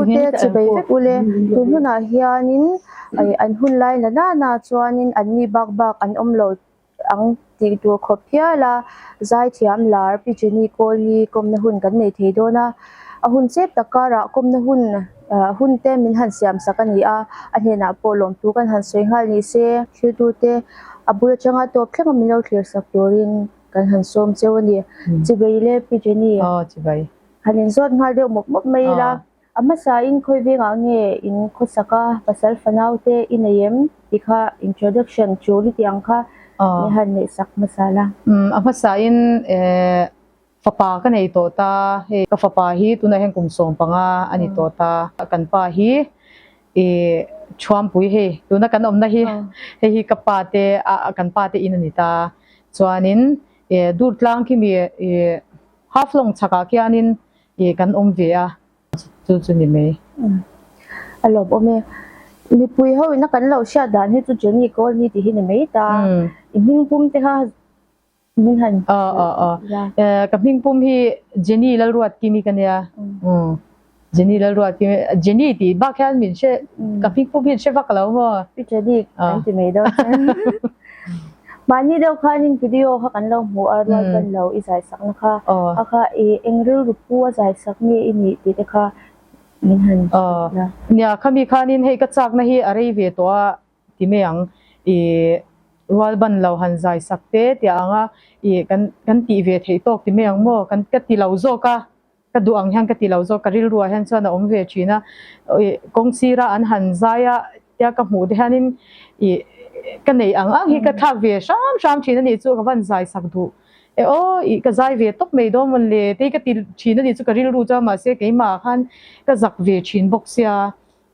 Thlirtute chebei vek ule, tun hunah hianin an hun lai la nana chuanin anni bak bak an awm lo ang tih tur khawp hial a, zaithiam lar Pi Jenny Kawlni kawmna hun kan nei thei dawn a, a hun chep tak karah kawmna hun hun te min han siam sak a ni a, a hnenah pawh lawmthu kan han sawi nghal ni se. Thlirtute a bul atanga tawp thleng a min lo thlir sak turin kan han sawm cheu a ni. Chibei le Pi Jenny. Aw chibei. Han inzawt nghal deuh mawp mawp mai ila, a hmasain khawi vengah nge in khawsak a, pasal fanau te i nei em tih kha introduction tul i tih ang kha min han neihsak hmasa la. Umm a hmasain fapa ka nei tawh ta, hei ka fapa hi tunah hian kum 15 a ni tawh ta, kan pa hi i Thuampui hei tuna kan awmna hi hei hi ka pa te kan pa te in a ni ta, chuanin Durtlang khi mi i Half-long chhakah khianin ih kan awm ve a, chu chu ni mai. A lawm awm e. Mipui ho ina kan lo hriat dan hi chu Jenny Kawlni tih hi ni mai ta. I hmingpum te kha min han hrilh la. Ka hmingpum hi Jenny Lalruatkimi ka nia. Jenny Lalruatkimi, Jenny tih bak hian min hre, ka hmingpum hi an hre vak lo maw? Pi Jenny kan ti mai dawn chuan. Mahni deuh khanin video kha kan lo hmu a, rual ban lo i zai sakna kha, a kha i eng rilru pu a zai sak nge i nih tih te kha min han hrilh la. Nia, khami khanin hei ka chakna hi a rei ve tawh a ti mai ang, i rual ban lo han zai sak te tia ang a, i kan kan tih ve theih tawk ti mai ang maw, kan ka ti lo zawk a. Ka duh ang hian ka ti lo zawk, ka rilruah hian chuan a awm ve thin a, ih kawng sira an han zai a tia ka hmuh te hianin ih ka neih ang ang hi ka thlak ve hram hram thin a nih chu ka van zai sak duh e aw ih ka zai ve tawp mai dawn mawn le te hi ka ti thin a nih chu ka rilru chuan mahse keimah khan ka zak ve thin bawk sia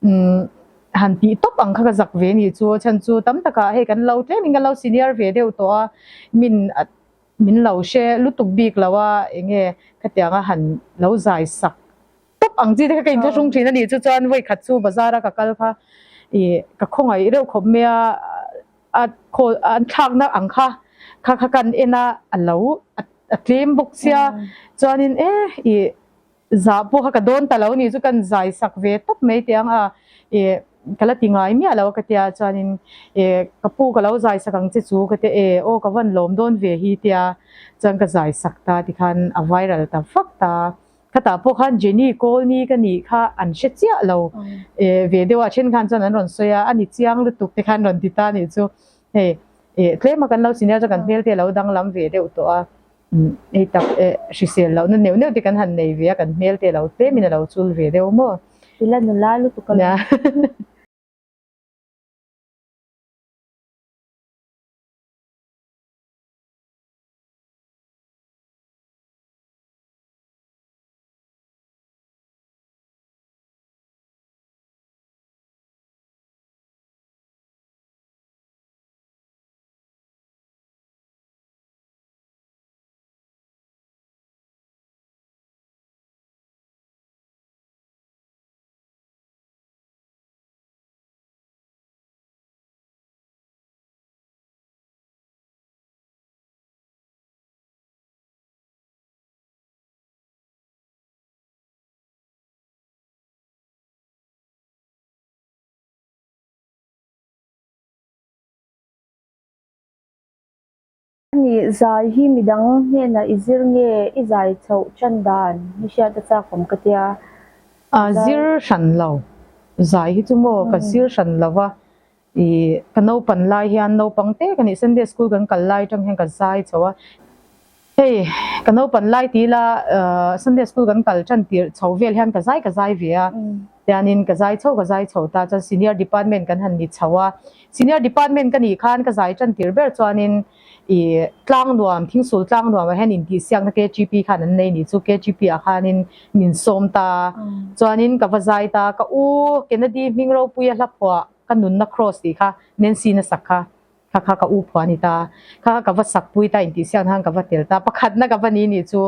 umm han tih tawp ang kha ka zak ve a nih chu a chhan chu tam takah hei kan lo tlemin kan lo senior ve deuh tawh a min Min lo hre lutuk bik lo a, enge khatianga han lo zai sak tawp ang chi te kha ka inthlahrung thin a nih chu chuan vawi khat chu bazar a ka kal kha ih ka khawngaih reuh khawp mai a, a khaw an thlakna ang kha kha kha kan en a, a lo a tlem bawk sia chuanin e ih Zah pawh kha ka dawn ta lo ni chu kan zai sak ve tawp mai teh ang a, ih ka la ti ngai miah lo a ka tia chuanin ih ka pu ka lo zai sak ang che chu ka tia e aw ka van lawm dawn ve hi tia chuan ka zai sak ta tikhan a viral ta vak ta, khatah pawh khan Jenny Kawlni ka nih kha an hre chiah lo eh ve deuh a then khan chuan an rawn sawi a, a ni chiang lutuk te khan rawn ti ta nih chu hei ih tlem a kan lo senior chuan kan hmel te a lo danglam ve deuh tawh a. Hei tak eh hrisel lohna neuh neuh te kan han nei ve a, kan hmel te a lo tlem in a lo chul ve deuh maw? I la nula lutuk a lo. Ani zai hi midang hnenah i zir nge i zai chhoh tan dan hi hriat a chak awm ka tia. A zir hran lo, zai hi chu maw ka zir hran lo va, i ka naupan lai hian naupang te ka nih Sunday school kan kal lai atang hian ka zai chho a, hei ka naupan lai ti ila Sunday school kan kal tan tirh chho vel hian ka zai ka zai ve a, tianin ka zai chho ka zai chho ta chuan senior department kan han ni chho a, senior department ka nih khan ka zai tan tir ber chuanin ih tlang nuam thingsul tlang nuamah hian intihsiakna KGP khan an nei nih chu KGP ah khanin min sawm ta chuanin ka va zai ta ka u Kennedy hming ropuia hla phuah ka nunna cross tih kha Nancy na sak kha. Kha kha ka u phua a ni ta. Kha kha ka va sak pui ta intihsiakna khan ka va tel ta. Pakhatna ka va ni nih chu.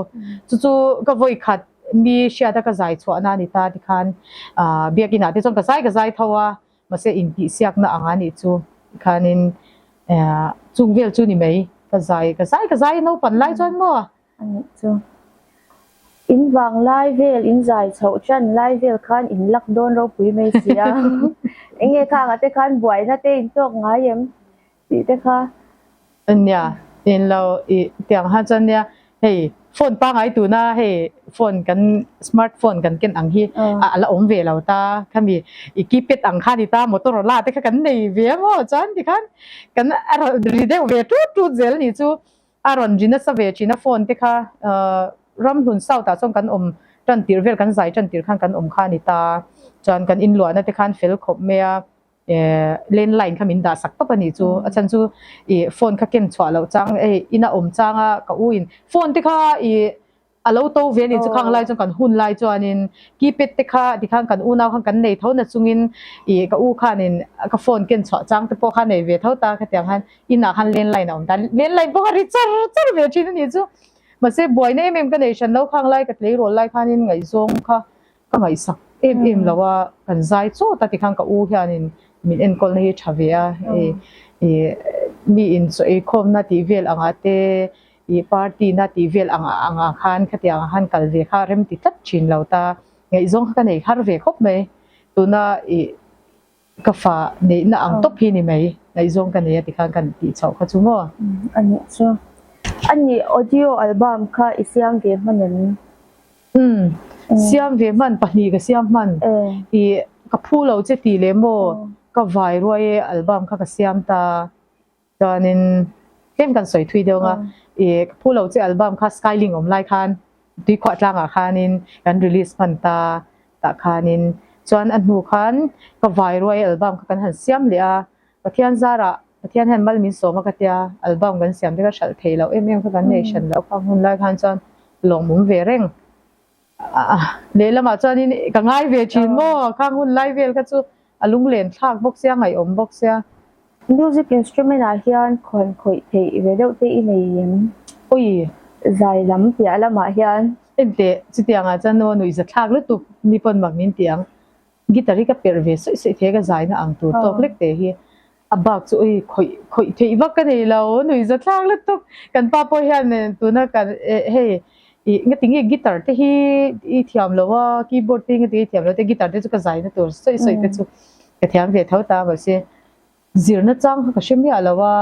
Chu chu ka vawi khat mi hriata ka zai chhuahna a ni ta tikhan ah biakinah te chuan ka zai ka zai tho a, mahse intihsiakna ang a nih chu tikhanin eh chung vel chu ni mai. Ka zai ka zai ka zai naupan lai chuan maw? A nih chu. In vang lai vel, in zai chhoh tan lai vel khan in lak dawn ropui mai si a. Enge khangah te khan buaina te in tawk ngai em tih te kha. Nia, in lo i tiang han chuan nia hei phone pangai tuna hei phone kan smart phone kan ken ang hi a la awm ve lo ta khami i keypad ang kha ni ta Motorola te kha kan nei ve a maw chuan tikhan kan a rawn ri deuh ve tut tut zel ni chu a rawn ri nasa ve thin a phone te kha Ramhlun South ah chuan kan awm tan tir vel kan zai tan tir khan kan awm kha a ni ta chuan kan inluahna te khan fel khawp mai a landline kha min dah sak tawp a nih chu a chhan chu ih phone kha ken chhuah loh chang hei ina awm changa ka u in phone te kha ih A lo to ve a ni chu khang lai chuan kan hun lai chuanin keypad te kha tikhan kan unau khan kan nei tho na chungin ih ka u khanin ka phone ken chhuah chang te pawh kha nei ve tho ta khatiang khan inah khan landline a awm ta landline pawh kha ri char char ve thin a ni chu mahse buaina em em ka nei hran lo khang lai ka tleirawl lai khanin ngaihzawng kha ka ngaihsak em em lo a kan zai chawt a tikhan ka u hianin min enkawlna hi tha ve a ih ih mi inchaw eikhawmna tih vel angah te Ih party na tih vel ang ang ah khan khatiang ah khan kal ve kha rem ti tlat thin lo ta. Ngaihzawng kha ka nei har ve khawp mai. Tuna ih ka fa neihna ang tawp hi ni mai. Ngaihzawng ka nei a ti khan kan tih chhoh kha chu maw? A nih chu. A nih audio album kha i siam ve hman em? Umm siam ve hman pahnih ka siam hman. Ih ka phu lo che tih leh maw ka vai ruai e album kha ka siam ta. Chuanin tlem kan sawi thui deuh ang a, ih ka phu lo che album kha Skylink awm lai khan Tuikhuah tlangah khanin kan release hman ta tah khanin chuan a hnu khan ka vai ruai album kha kan han siam leh a, Pathian zarah Pathian hian mal min sawm a ka tia album kan siam te kha hralh thei loh em em kha kan nei hran loh kha hun lai khan chuan lawmawm ve reng. Lehlamah chuanin ka ngai ve thin maw khang hun lai vel kha chu a lunglen thlak bawk sia ngaihawm bawk sia. Music instrument ah hian khawn khawih theih ve deuh te i nei em? Ui. Zai lam piah lamah hian. Enteh chutiangah chuan aw nuihza thlak lutuk mi pawn mak min ti ang. Guitar hi ka perh ve sawi sawi thei a ka zaina ang tur tawk lek te hi a bak chu ui khawih khawih theih vak ka nei lo nui za thlak lutuk kan pa pawh hian tuna kan hei ih ngati nge guitar te hi i thiam lo a keyboard te hi ngati nge i thiam lo te guitar te chu ka zaina tur sawi sawi te chu ka thiam ve tho ta mahse zirna chang kha ka hre miah lo a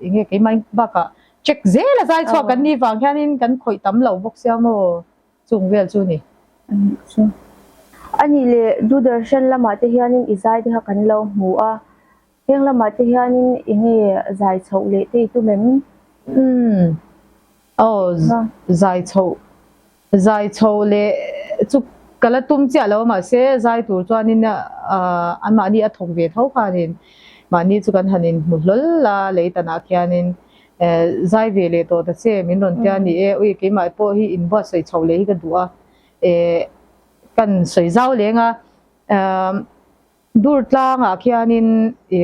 eng nge keimah bakah check zel a zai chhuak kan nih vang hianin kan khawih tam lo bawk sia maw. Chung vel chu ni. Anih chu. Anih leh Doordarshan lamah te hianin i zai te kha kan lo hmu a, heng lamah te hianin eng nge zai chhoh leh te i tum em? Umm. Aw, zai chhoh, zai chhoh leh chu ka la tum chiah lo a mahse zai tur chuanin anmahni a thawk ve tho khanin mahni chu kan han inhmu hlawl a leitanah khianin Zai ve leh tawh ta che min rawn tia ni e, ui keimah pawh hi in buatsaih chhoh leh hi ka duh a, kan sawi zau leng a, dur tlangah khianin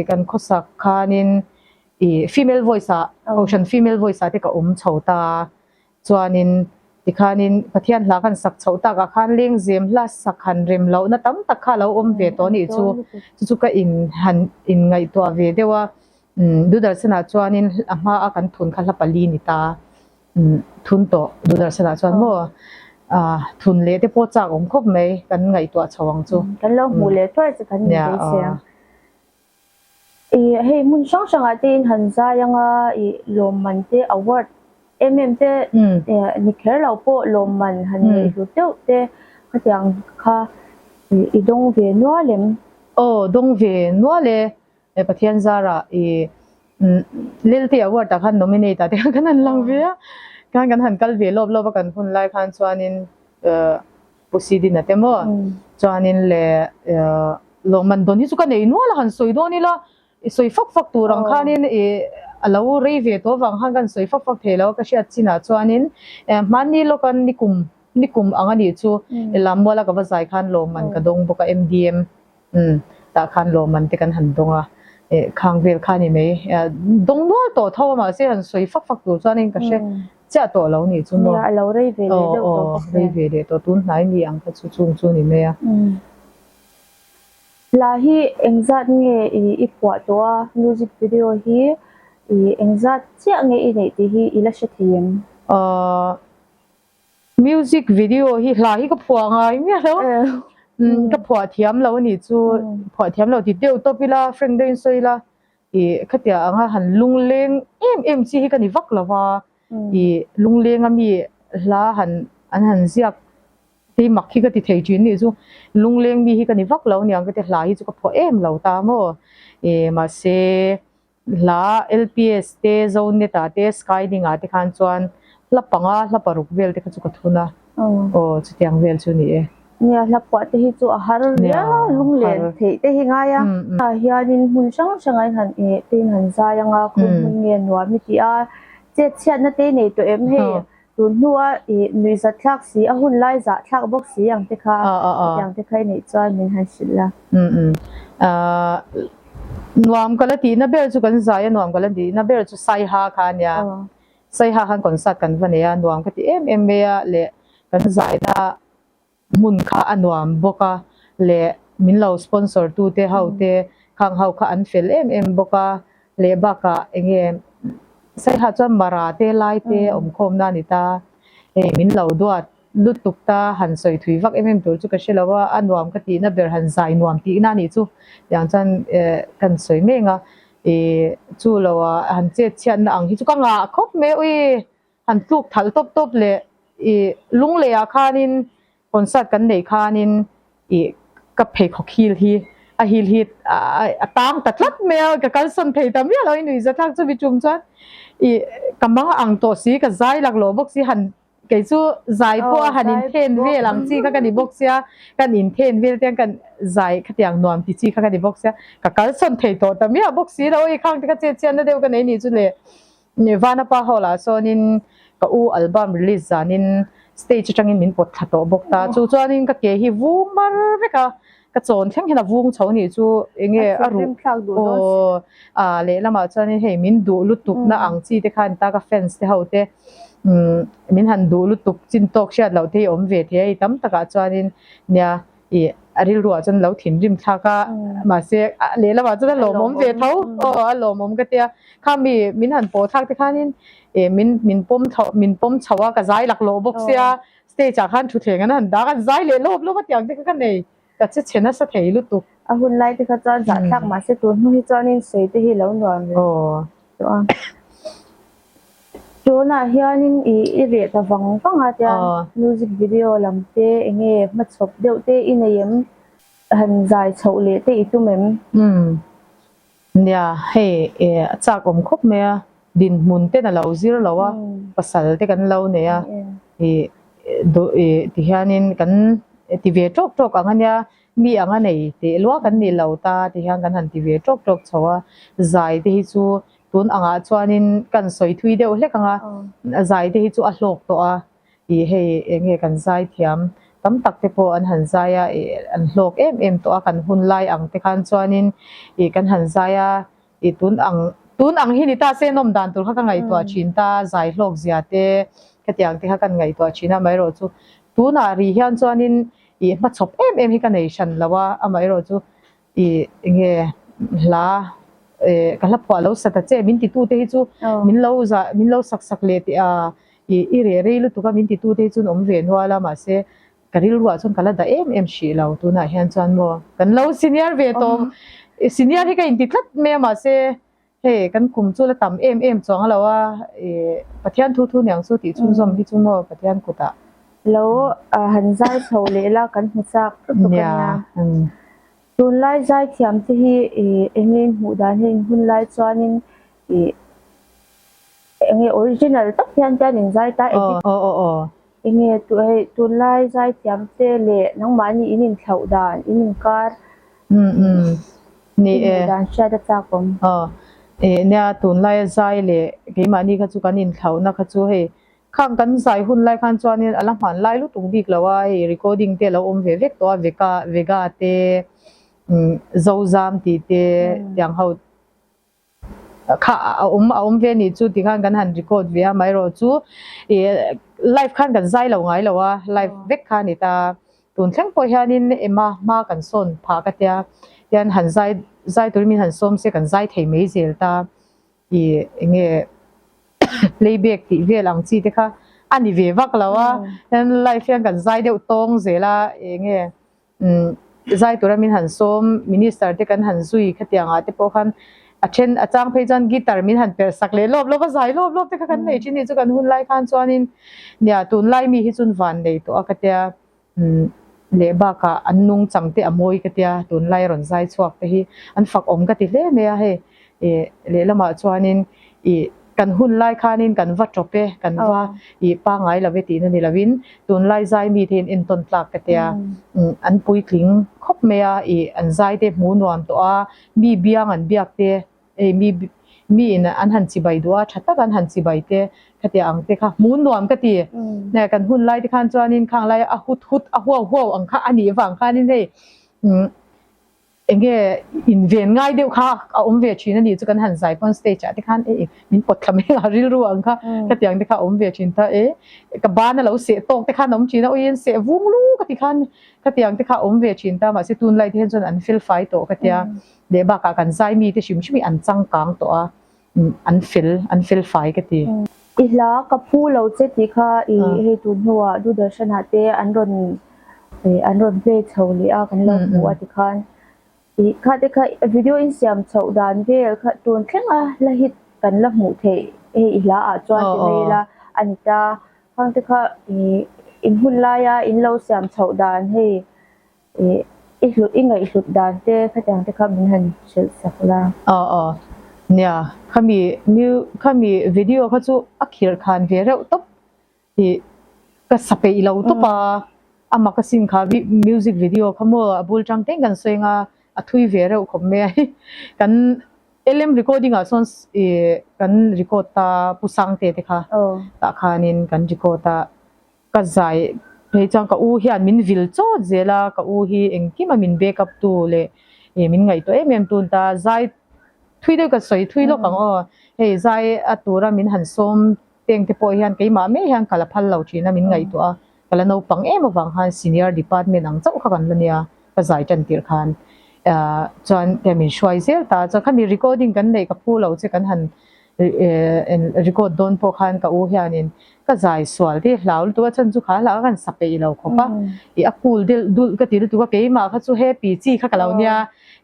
kan khawsak khanin female voice ah kohhran female voice ah te ka awm chho ta chuanin tikhanin Pathian hla kan sak chhoh takah khan lengzem hla sak han rem lohna tam tak kha a lo awm ve tawh a nih chu, chu chu ka in han in ngaihtuah ve deuh a. Doordarshan-ah chuanin a hmaa kan thun kha hla pali ni ta. Thun tawh Doordarshan-ah chuan maw thun leh te pawh chak awm khawp mai kan ngaihtuah chho ang chu. Kan lo hmuh leh thuai che kan inbei che ang. Ih hei hmun hrang hrangah te in han zai anga ih lawmman te award em em te ni kher lo pawh lawmman han neih hlut deuh te khatiang kha i dawng ve nual em? Aw dawng ve nual e. He Pathian zarah i Lelte Award ah khan nominate ah te khan kan han lang ve a, khan kan han kal ve lawp lawp a kan hun lai khan chuanin Pu Sidina te maw chuanin le lawmman dawn hi chu ka nei nual a han sawi dawn ila i sawi fak fak tur ang khanin i a lo rei ve tawh avang khan kan sawi fak fak thei lo a ka hriat chinah chuanin hmanni lawka nikum nikum ang a nih chu Lammuala ka va zai khan lawmman ka dawng bawk a MDM Umm, tah khan lawmman te kan han dawng a, eh khang vel kha ni mai. Dawng nual tawh tho a mahse han sawi fak fak tur chuanin ka hre chiah tawh lo nih chu maw. Nia, a lo rei ve leh deuh tawh bawk nen. Rei ve leh tawh, tun hnai ni ang kha chu chung chu ni mai a. Hla hi engzat nge i i phuah tawh a, music video hi i engzat chiah nge i neih tih hi i la hre thei em? Ahh. Music video hi hla hi ka phuah ngai miah lo. Ka phuah thiam lo a nih chu, phuah thiam lo ti deuh tawp ila, frank deuhin sawi ila, ih khatia anga han lungleng em em chi hi ka ni vak lo va, ih lungleng a mi hla han an han ziak te mak hi ka ti thei thin nih chu, lungleng mi hi ka ni vak lo aniang ka ti hla hi chu ka phuah em lo ta maw, ih mahse Hla LPS te, Zonet ah te, Skyding ah te khan chuan hla panga, hla paruk vel te kha chu ka thun a, aw chutiang vel chu ni e. Nia, hla phuah te hi chu a har riau a, lunglen theih te hi ngai a. Ah hianin hmun hrang hrangah in han eh te in han zai ang a, khawi hmun nge nuam i tih a, chet chhiatna te i nei tawh em hei tun hnua ih nuihzat thlak si, a hun lai zah thlak bawk si ang te kha, hetiang te kha i neih chuan min han hrilh a. Nuam ka la tihna ber chu kan zai a, nuam ka la tihna ber chu Saiha kha a nia. Saiha khan concert kan va nei a, nuam ka ti em em mai a leh kan zaina hmun kha a nuam bawk a leh min lo sponsor tu te ho te khang ho kha an fel em em bawk a leh bakah eng nge Saiha chuan Mara te lai te awmkhawm na a ni ta hei min lo duat lutuk ta han sawi thui vak em em tur chu ka hre lo a a nuam ka tihna ber han zai nuam tihna a nih chu tiang chuan eh kan sawi mek a ih chu lo ah han chet chhiatna ang hi chu ka ngah khawp mai ui. Han tluk thalh tawp tawp leh ih lunglei ah khanin concert kan neih khanin ih ka pheikhawk hil hi a hil hi a tang ta tlat mai a ka kalsawn thei ta miah lo a inui zathlak chumi tum chuan ih ka mang ang tawh si ka zai laklawh bawk si han kei chu zai pawh a han inthen vel ang chi kha ka ni bawk sia kan inthen vel te hian kan zai khatiang nuam ti chi kha ka ni bawk sia ka kalsawn thei tawh ta miah bawk si lo a khang te kha chet chian na deuh ka nei nih chu le. Vanapa Hall ah sawnin ka u album release zanin stage atangin min pawt thla tawh bawk ta. Chu chuanin ka ke hi vung mar vek a, ka chawn thleng hian a vung chho nih chu enge a ruh aw a lehlamah chuanin hei min duh lutuk na ang chi te khan ta ka fans te ho te umm min han duh lutuk chin tawk hriat loh te hi awm ve thei a hei tam takah chuanin nia Ih a rilruah chuan lo thinrim thlak a, mahse lehlamah chuan a lawmawm ve tho, aw a lawmawm ka tia, kha mi min han pawh thlak te khanin ih min min pawm chho min pawm chho a ka zai laklawh bawk sia, stage ah khan thutthleng an han dak a, zai leh lawp lawp a tiang te kha ka nei, ka che chhe nasa thei lutuk. A hun lai te kha chuan zahthlak mahse tun hnu hi chuanin sawi te hi lo nuam ve tawh a. Tunah hianin i i reh ta vang vang a tiang music video lam te enge hmachhawp deuh te i nei em? Han zai chhoh leh te i tum em? Umm nia hei e a chak awm khawp mai a dinhmun ten a lo zir lo a pasal te kan lo nei a i duh i ti hianin kan ti ve tawk tawk ang a nia mi ang a nei teh lua kan nih lo ta ti hian kan han ti ve tawk tawk chho a zai te hi chu Tun angah chuanin kan sawi thui deuh hlek ang a, zai te hi chu a hlawk tawh a, ih hei eng nge kan zai thiam tam tak te pawh an han zai a, ih an hlawk em em tawh a, kan hun lai ang te khan chuanin ih kan han zai a, ih tun ang tun ang hi ni ta se nawm dan tur kha ka ngaihtuah thin ta, zai hlawk zia te khatiang te kha kan ngaihtuah thin a, amaherawhchu tunah ri hian chuanin ih hmachhawp em em hi ka nei hran lo a, amaherawhchu I enge hla eh ka hla phuah lo sa ta che min ti tu te hi chu min lo za min lo sak sak leh teh a i i reh rei lutuk a min ti tu te hi chu an awm ve nual a mahse ka rilruah chuan ka la dah em em hrih lo tunah hian chuan maw kan lo senior ve tawh senior hi ka inti tlat mai a mahse hei kan kum chu la tam em em chuang lo a ih Pathian thu thu niang chu tih chhunzawm hi chu maw Pathian kutah. Lo han zai chho leh la kan hmu chak lutuk a nia. Tunlai zai thiam te hi ih eng nge in hmuh dan hi in hun lai chuanin ih eng nge original tak hian te an in zai ta edit. Eng nge hei tunlai zai thiam te leh nangmahni in inthlauh dan in inkar. Umm umm ni e. Dan hriat a chak awm. Aw eh nia tunlaia zai leh keimahni kha chu kan inthlauhna kha chu hei khang kan zai hun lai khan chuanin a la hman lai lutuk bik lo a hei recording te a lo awm ve vek tawh a veka vega te umm zozam tih te tiang ho kha a awm a awm ve anih chu tikhan kan han record ve a amaherawhchu ih live khan kan zai lo ngai lo a live vek kha a ni ta tun thleng pawh hianin ema hma kan sawn phah ka tia hian han zai zai turin min han sawm se kan zai thei mai zel ta ih eng nge playback tih vel ang chi te kha. a ni ve vak lo a, hian live hian kan zai deuh tawng zel a, eng nge umm zai tura min han sawm minister te kan han zui khatiang ah te pawh khan a then a chang phei chuan guitar min han perh sak leh lawp lawp a, zai lawp lawp te kha kan nei thin a ni chu kan hun lai khan chuanin nia tunlai mi hi chuan van nei tawh a ka tia. Leh bakah an nungchang te a mawi ka tia, tunlai rawn zai chhuak te hi an fak awm ka ti hle mai a, hei ih lehlamah chuanin ih kan hun lai khanin kan va tawp e, kan va ih pangngai lo e tihna ni lovin tunlai zai mite hian entawn tlak ka tia, an puitling khawp mai a, ih an zai te hmuh nuam tawh a, mi biang an biak te Hei mi mi in an han chibai duh a, tha tak an han chibai te khatiang ang te kha hmuh nuam ka ti. Nge kan hun lai te khan chuanin khang lai a hut hut a huau huau ang kha a nih vang khanin hei eng nge inven ngai deuh kha a awm ve thin a nih chu kan han zai pawn stage ah te khan e min pawt thla mai a rilru ang kha khatiang te kha a awm ve thin ta e ka ban a lo seh tawk te khan a awm thin a awiin seh vung lu ka ti khan khatiang te kha a awm ve thin ta mahse tunlai te hian chuan an fel fai tawh ka tia. Leh bakah kan zai mite hrim hrim hi an changkang tawh a, an fel, an fel fai ka ti. I hla ka phu lo che tih kha i hei tun hnuah Doordarshan-ah te an rawn an rawn play chho leh a kan lo hmu a tikhan i kha te kha video insiam chhoh dan vel kha tun thleng a la hit kan la hmuh theih hei i hla ah chuan ti mai ila a ni ta. Khang te kha i in hun laia in lo siam chhoh dan hei Ih, i hlut, i ngaihhlut dan te khatiang te kha min han hrilh sak la. Aw aw, nia, khami mu, khami video kha chu a khirh khan ve reuh tawp ih ka sa peih lo tawp a, a mak asin kha music video kha maw a bul tang teng kan sawi anga a thui ve reuh khawp mai a, kan LM recording ah sawn ih kan record ta Pu Sangte te kha tah khanin kan record a. Ka zai phei chuan ka u hian min vil chawt zel a, ka u hi engkim a min back up tu leh ih min ngaihtuah em em tun ta, zai thui deuh ka sawi thui lawk ang aw, hei zai a tura min han sawm teng te pawh hian keimah mai hian ka la phal lo thin a min ngaihtuah a, ka la naupang em avang khan senior department ang chauh kha kan la nia ka zai tan tirh khan ah chuan tiang min hruai zel ta chuan khami recording kan neih ka phu lo che kan han record dawn pawh khan ka u hianin ka zai sual te hlau lutuk a chhan chu kha hlah khan sa peih lo khawp a ih a cool deuh dulh ka ti lutuk a keimah kha chu happy chi kha ka lo nia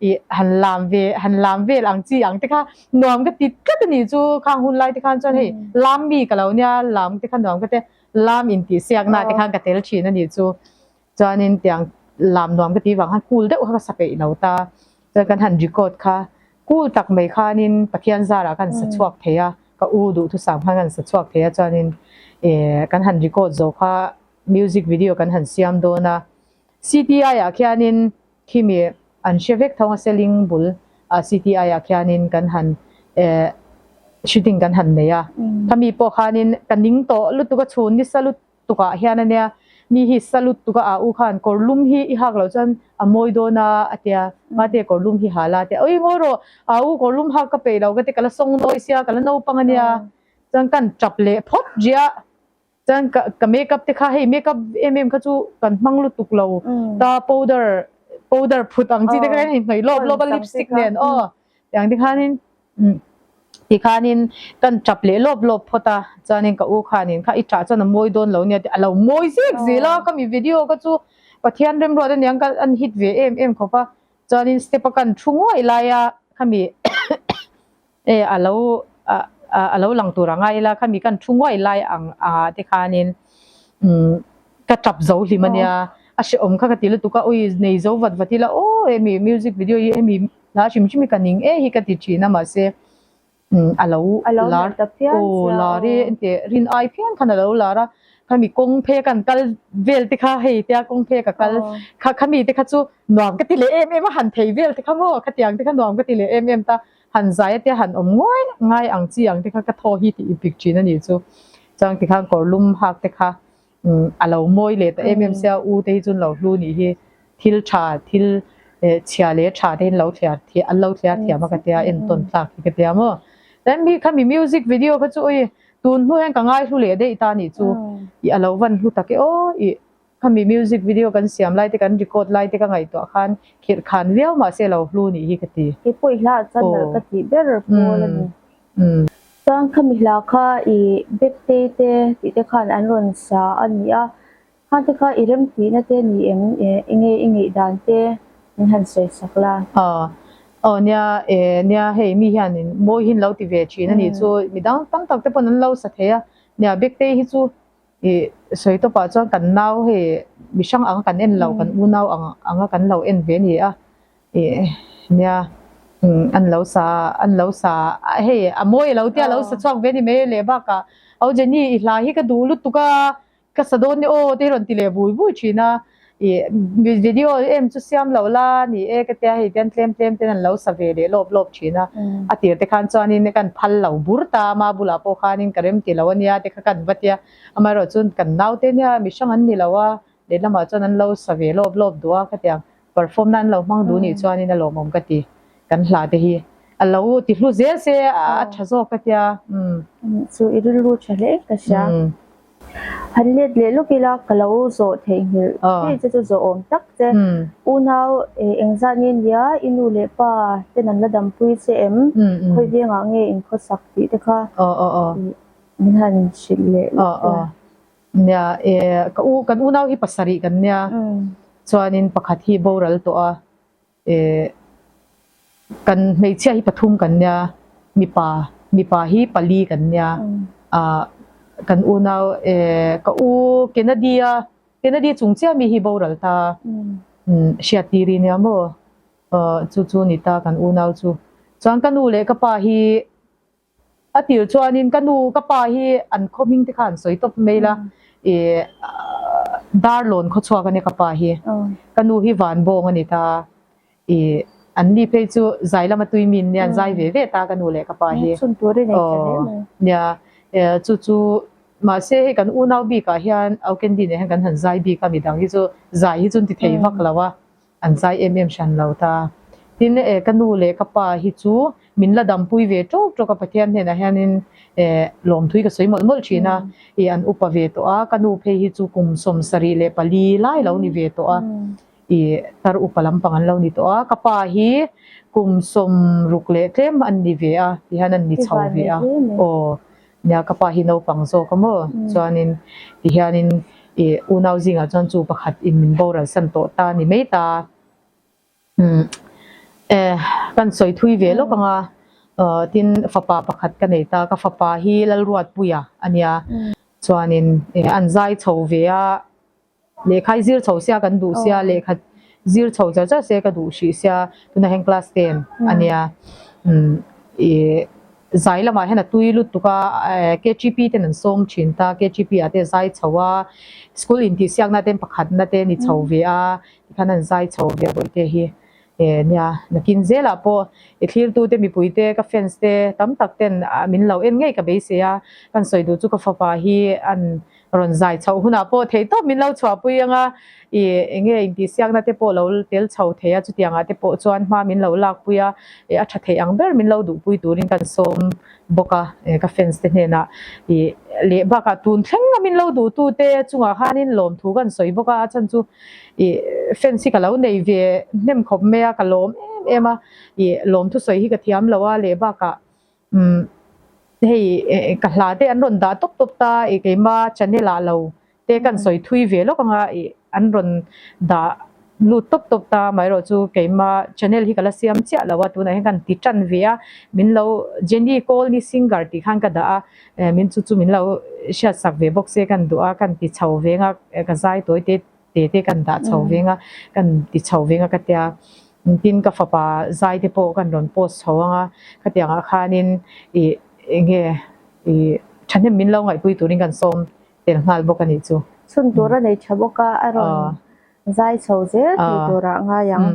ih han lam ve han lam vel ang chi ang te kha nuam ka ti tlat a nih chu khang hun lai te khan chuan hei lam mi ka lo nia lam te kha nuam ka tia lam intih siakna te khan ka tel thin a nih chu. Chuanin tiang lam nuam ka tih vang khan cool deuh kha ka sa peih lo ta. Chuan kan han record kha cool tak mai khanin Pathian zarah khan sa chhuak thei a, ka u duhthusam khan kan sa chhuak thei a chuanin eh kan han record zo kha music video kan han siam dawn a. CTI ah khianin khimi an hre vek thawng a selling bul ah CTI ah khianin kan han eh shooting kan han nei a. Khami pawh khanin ka ning tawh lutuk a chhun nisa lutuk. tukah hian a nia, mi hi salut tuka a u khan kawr lum hi i hak loh chuan a mawi dawn a a tia, mate kawr lum hi ha la a tia, oi ngawi rawh a u kawr lum hak ka peih lo ka ti ka la sawng nawi sia ka la naupang a nia, chuan kan tap leh phawt riah, chuan ka ka makeup te kha hei makeup em em kha chu kan hmang lutuk lo ta powder powder phut ang chi te kha kan inhnawih lawp lawp a lipstick nen aw tiang te khanin. Tikhanin kan tap leh lawp lawp phawt a, chuanin ka u khanin kha i tah chuan a mawi dawn lo nia tih a lo mawi zek zel a, ka mi video kha chu Pathian remruat aniang ka an hit ve em em khawp a, chuanin step a kan thu nguai lai a khami e a lo a lo lang tur a ngai ila khami kan thu nguai lai ang ah te khanin umm ka tap zo hlim ania a hrehawm kha ka ti lutuk a ui nei zo vat vat ila aw hemi music video hi hemi Hla hrim hrim hi ka ning e hi ka ti thin a mahse a lo lar aw lar e engti rin ai phian khan a lo lar a khami kawng phei a kan kal vel te kha hei tia kawng phei a ka kal kha khami te kha chu nuam ka ti leh em em a han thei vel te kha maw khatiang te kha nuam ka ti leh em em ta han zai a tia han awm nguai ngai ang chi ang te kha ka thaw hi tih i pik thin a nih chu chuan tikhan kawr lum hak te kha A lo mawi leh ta em em sia, u te hi chu an lo hlu nih hi, thil tha thil chhia leh tha te hi an lo thliar thiam an lo thliar thiam a ka tia entawn tlak hi ka tia maw. Chuan mi khami music video kha chu ui tun hnu hian ka ngai hlu leh daih ta nih chu ih a lo van hlu tak e aw ih khami music video kan siam lai te kan record lai te ka ngaihtuah khan khirh khan viau mahse a lo hlu nih hi ka ti. Keipawh i hla ah chuan nalh ka tih ber pawl a ni. Chuan khami hla kha i Bektei te tih te khan an rawn sa a ni a, khan te kha i remtihna te ni em enge i ngaihdan te min han sawi sak la. Aw aw nia e nia hei mi hianin mawi hi an lo ti ve thin a nih chu midang tam tak te pawn an lo sa thei a, nia Bektei hi chu i sawi tawpah chuan kan nau hei mi hrang anga kan en lo kan unau ang anga kan lo en ve a ni a. Ih nia an lo sa an lo sa hei a mawi a lo tia lo sa chhuak ve ni mai leh bakah au Jenny i hla hi ka duh lutuk a ka sa dawn ni aw te hi rawn ti leh bui bui thin a ih video em chu siam lo la ni e ka tia hei tian tlem tlem ten an lo sa ve leh lawp lawp thin a a tir te khan chuanin kan phal lo bur ta a ma bulah pawh khanin ka rem ti lo ania te kha kan va tia amaherawhchu kan naute nia mihrang an ni lo a lehlamah chuan an lo sa ve lawp lawp duh a khatiang perform na an lo hmang duh nih chuanin a lawmawm ka ti kan hla te hi a lo ti hlu zel se a tha zawk ka tia umm. Chu i rilru tha hle ka hria. Han let leh lawk ila ka lo zawh theihnghilh thei che chu zawh awm tak che. Unau engzat nge nia i nu leh pa ten an la dampui che em? Khawi vengah nge in khawsak tih te kha min han hrilh leh lawk ila. Nia e ka u kan unau hi pasarih kan nia chuanin pakhat hi boral tawh a e kan hmeichhia hi pathum kan nia mipa mipa hi pali kan nia ah kan unau e ka u Kennedy a Kennedy chung chiah mi hi boral ta hriat tir i nia maw chu chu ni ta kan unau chu chuan ka nu leh ka pa hi A tir chuanin ka nu ka pa hi an khaw hming te kha an sawi tawp mai la ih Darlawn khaw chhuak a nia ka pa hi ka nu hi Vanbawng a ni ta ih an ni phei chu zai lama tui min nia an zai ve ve ta ka nu leh ka pa hi aw nia chu chu mahse hei kan unau bikah hian Aukendi nen hian kan han zai bik a midang hi chu zai hi chu an ti thei vak lo a. An zai em em hran lo ta. Tin, eh, ka nu leh ka pa hi chu min la dampui ve tawk tawk a, Pathian hnenah hianin, eh, lawmthui ka sawi mawlh mawlh thin a, ih, an upa ve tawh a, ka nu phei hi chu kum 74 lai lo ni ve tawh a, ih, tar upa lampang an lo ni tawh a, ka pa hi kum 60 leh tlem an ni ve a, tihian an ni chho ve a, aw, nia ka pa hi naupang zawk a maw, chuanin tihianin I unau zingah chuan chu pakhat in min boral san tawh ta ni mai ta. Umm eh kan sawi thui ve lawk ang a, tin fapa pakhat ka nei ta, ka fapa hi Lalruatpuia a nia, chuanin eh an zai chho ve a, lehkha i zir chho sia kan duh sia, lehkha zir chho char char se ka duh hrih sia, tunah hian class ten a nia, umm ih. Zai lamah hian a tui lutuk a, KGP ten an sawm thin ta, KGP ah te a zai chho a, school intihsiakna ten pakhatna te ni chho ve a, tikhan an zai chho ve a bawihte hi eh nia nakin zelah pawh i thlirtute mipuite ka fans te tam tak ten min lo en ngei ka beisei a, kan sawi duh chu ka fapa hi an rawn zai chhoh hunah pawh theih tawp min lo chhuahpui ang a, ih enge intihsiakna te pawh lo tel chho thei a, chutiangah te pawh chuan hma min lo lakpui a, ih a tha theih ang ber min lo duhpui turin kan sawm bawk a, ka fans te hnenah ih leh bakah tun thleng a min lo duhtu te chungah khanin lawmthu kan sawi bawk a, a chhan chu ih fans hi ka lo nei ve hnem khawp mai a, ka lawm em em a, ih lawmthu sawi hi ka thiam lo a leh bakah Umm hei ka hla te an rawn dah tawp tawp ta ih keima channel ah lo te kan sawi thui ve lawk anga ih an rawn dah lut tawp tawp ta amaherawh chu keima channel hi ka la siam chiah lo a tunah hian kan ti tan ve a min lo Jenny Kawlni singer tih khan ka dah a eh min chu chu min lo hriat sak ve bawk se kan duh a kan ti chho veng a ka zai tawi te te te kan dah chho veng a kan ti chho veng a ka tia. Tin ka fapa zai te pawh kan rawn post chho ang a, khatiang ah khanin ih enge ih thahnem min lo ngaihpui turin kan sawm tel nghal bawk a nih chu. Chhun tur a nei tha bawk a, a rawn zai chho zel thei turah ngai ang.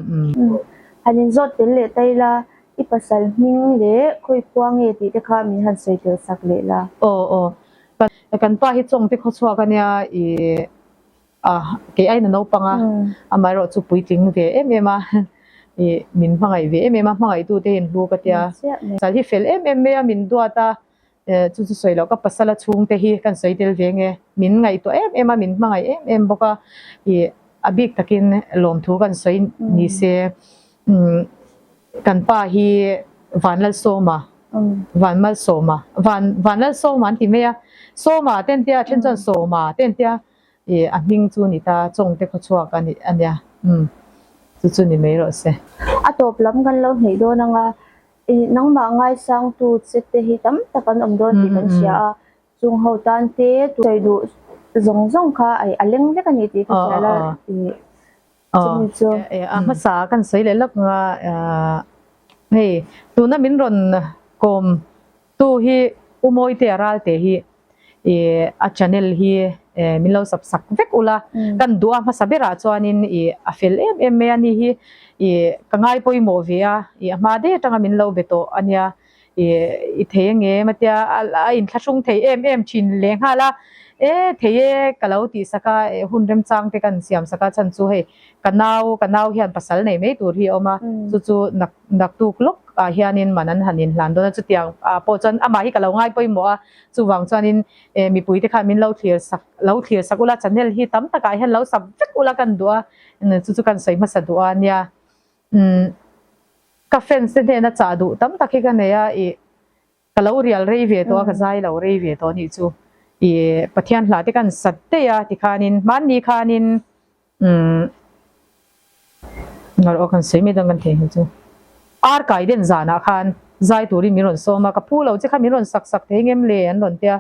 Han inzawt tel leh ta ila, i pasal hming leh khawi khua nge tih te kha min han sawi tel sak leh la. Aw aw, kan pa hi chawngte khawchhuak a nia ih. A, kei aiin a naupang a, amaherawh chu puitling ve em em a, ih min hmangaih ve em em a, hmangaihtute hi an hlu ka tia. Pasal hi fel em em mai a, min duat a, chu chu sawi loh ka pasala chhungte hi kan sawi tel ve nge, min ngaihtuah em em a, min hmangaih em em bawk a, ih a bik takin lawmthu kan sawi ni se, kan pa hi Vanlalsawma. Vanmalsawma Van Vanlalsawma an ti mai a Sawma te an tia a then chuan Sawma te an tia ih a hming chu ni ta Chawngte khawchhuak a ni a nia umm chu chu ni mai rawh se. A tawp lam kan lo hneih dawn anga ih nangmah ngaisangtu che te hi tam tak an awm dawn tih kan hria a Chung ho tan te sawi duh zawng zawng kha a leng vek a ni tih ka hria la ih chumi chu. A hmasa kan sawi leh lawk nga hei tuna min rawn kawm tu hi U Mawite a Ralte hi ih a channel hi min lo sub sak vek ula kan duh a hmasa berah chuanin ih a fel em em mai a ni hi ih ka ngai pawimawh ve a ih a hma daih atanga min lo be tawh a nia. I thei ange matia a inthlahrung thei em em thin leh nghal a, e thei e ka lo tih sak a, hun remchang te kan siam sak a chhan chu hei ka nau ka nau hian pasal nei mai tur hi a awm a, chu chu nak naktuk lawk ah hianin man an han inhlan dawn a, chutiang ah pawh chuan amah hi ka lo ngai pawimawh a, chuvang chuanin e mipui te khan min lo thlir sak lo thlir sak ula channel hi tam takah hian lo sub vek ula kan duh a, chu chu kan sawi hmasa duh a nia umm. Ka fans te hnena chah duh tam tak hi ka nei a, ih ka lo rial rei ve tawh a, ka zai lo rei ve tawh anih chu. Ih Pathian hla te kan sat daih a tikhanin hmanni khanin umm ngar aw kan sawi mai dawn kan thei hnu chu. Ar kai den zanah khan zai turin min rawn sawm a, ka phu lo che kha min rawn sak sak thei ngem le an rawn tia,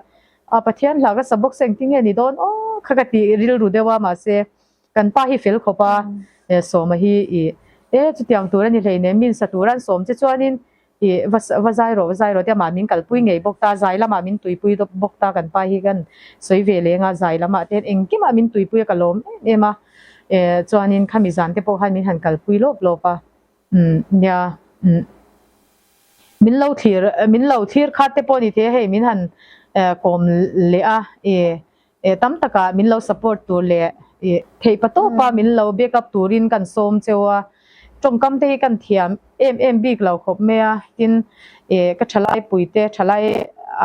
a Pathian hla ka sa bawk se engtin nge ni dawn aw kha ka tih rilru deuh a mahse Kan pa hi fel khawp a, Sawma hi i e chutiang tur a ni hleinem min sa tur an sawm che chuanin i va va zai rawh va zai rawh tia mah min kalpui ngei bawk ta, zai lamah min tuipui dawp bawk ta kan pa hi kan sawi ve leng a, zai lamah te hian engkimah min tuipui a ka lawm em em a, e chuanin khami zan te pawh khan min han kalpui lawp lawp a, umm nia umm min lo thlir min lo thlir khat te pawh ni thei a hei min han kawm leh a e Eh tam takah min lo support tur leh ih theih pa tawpa min lo back up turin kan sawm cheu a, tawngkam te hi kan thiam em em bik lo khawp mai a, tin eh ka thalai pui te thalai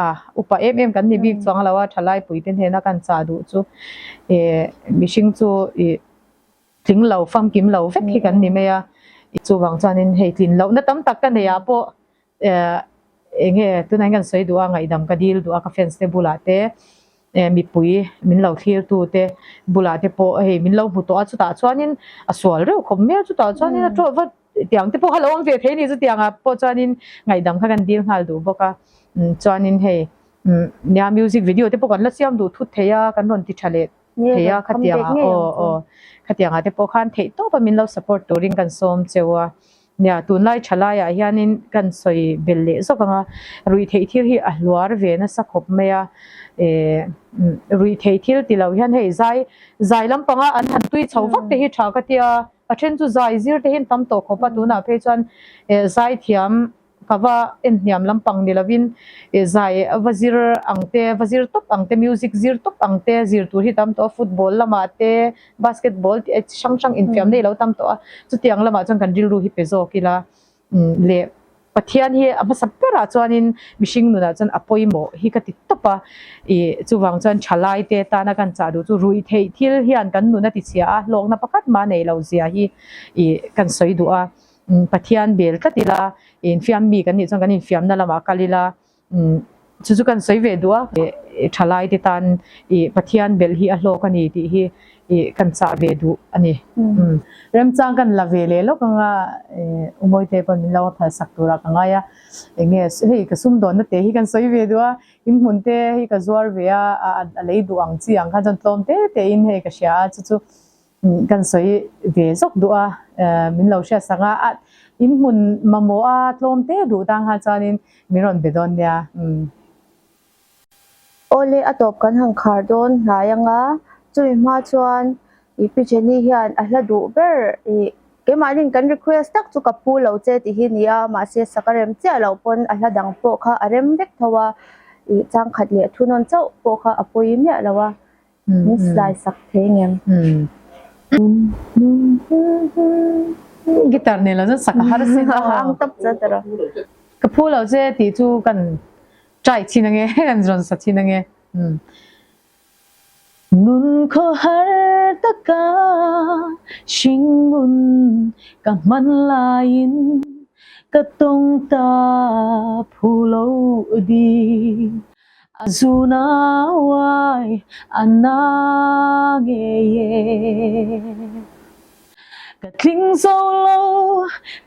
ah upa em em kan ni bik chuang lo a, thalai pui te hnena kan chah duh chu eh mihring chu ih tling lo famkim lo vek hi kan ni mai a, chuvang chuanin hei tlin lohna tam tak ka nei ah pawh Eh enge tunah hian kan sawi duh a ngaihdam ka dil duh a ka fans te bulah te eh mipui min lo thlir tu te bulah te pawh hei min lo hmu tawh a chutah chuanin a sual reuh khawp mai a chutah chuanin a tawh vat tiang te pawh kha lo awm ve thei a ni chutiang ah pawh chuanin ngaihdam kha kan dil nghal duh bawk a umm chuanin hei umm nia music video te pawh kan la siam duh thut thei a kan rawn ti tha leh thei a khatiang ah aw aw khatiang ah te pawh khan theih tawp a min lo support turin kan sawm cheu a. Nia, tunlai tha laiah hianin kan sawi bel leh zawk ang a, ruihtheih thil hi a hluar ve nasa khawp mai a, eh ruihtheih thil ti lo hian hei zai zai lampanga an han tui chho vak te hi tha ka tia, a then chu zai zir te hian tam tawh khawp a, tunah phei chuan eh zai thiam ka va en hniam lampang ni lovin eh zai va zir ang te va zir tawp ang te music zir tawp ang te zir tur hi tam tawh a, football lamah te basketball tih chi hrang hrang infiam nei lo tam tawh a, chutiang lamah chuan kan rilru hi pe zawk ila leh Pathian hi a hmasa berah chuanin mihring nunah chuan a pawimawh hi ka ti tawp a, ih chuvang chuan thalai te tana kan chah duh chu ruih theih thil hian kan nun a ti chhia a, hlawkna pakhat mah nei lo zia hi ih kan sawi duh a, Pathian bel tlat ila infiam mi kan nih chuan kan infiamna lamah kal ila. Chu chu kan sawi ve duh a, thalai te tan ih Pathian belh hi a hlawk a ni tih hi ih kan chah ve duh a ni. Remchang kan la ve leh lawk anga Umawi te pawn min lo a phal sak turah ka ngai a, enge hei ka sumdawnna te hi kan sawi ve duh a, in hmun te hi ka zuar ve a, a lei duh ang chi ang khan chuan tlawm te te in hei ka hria a, chu chu Kan sawi ve zawk duh a, min lo hriat sak a, in hmun mamawh a tlawm te duh tang kha chuanin min rawn be dawn nia. Awle a tawp kan han khar dawn hnai anga, chumi hma chuan i Pi Jenny hian a hla duh ber i keimahniin kan request tak chu ka phu lo che tih hi ni a, mahse sak a rem chiah loh pawn a hla dang pawh kha a rem vek tho a, i changkhat leh thunawn chauh pawh kha a pawi miah lo a. Min slai sak thei ngem. Guitar nen lo chuan sak a har sin aw. Ang tawp chu tawrh. Ka phu lo che tih chu kan try chin ange kan rawn sa chin ange. Nun khaw har taka hringnun ka hman laiin. Ka tawng ta phu lo di a zuna uai a na ngei e. Ka tling zo lo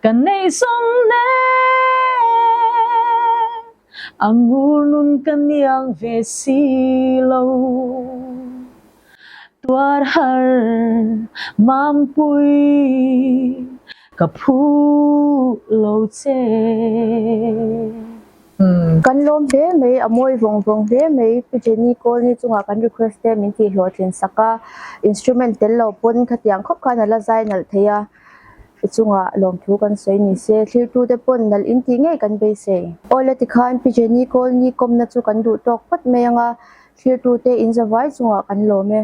ka nei zawng nen a ngur nun ka niang ve si lo. Tuar har Mampui ka phu lo che. Kan lawm hle mai, a mawi vawng vawng hle mai. Pi Jenny Kawlni chungah kan request te min tih hlawhtlin sak a, instrument tel lo pawn khatiang khawp khan a la zai nalh thei a, i chungah lawmthu kan sawi ni se, thlirtute pawn nalh in tih ngei kan beisei. Awle tikhan Pi Jenny Kawlni kawmna chu kan duh tawk phawt mai ang a, thlirtute in zavai chungah kan lawm e.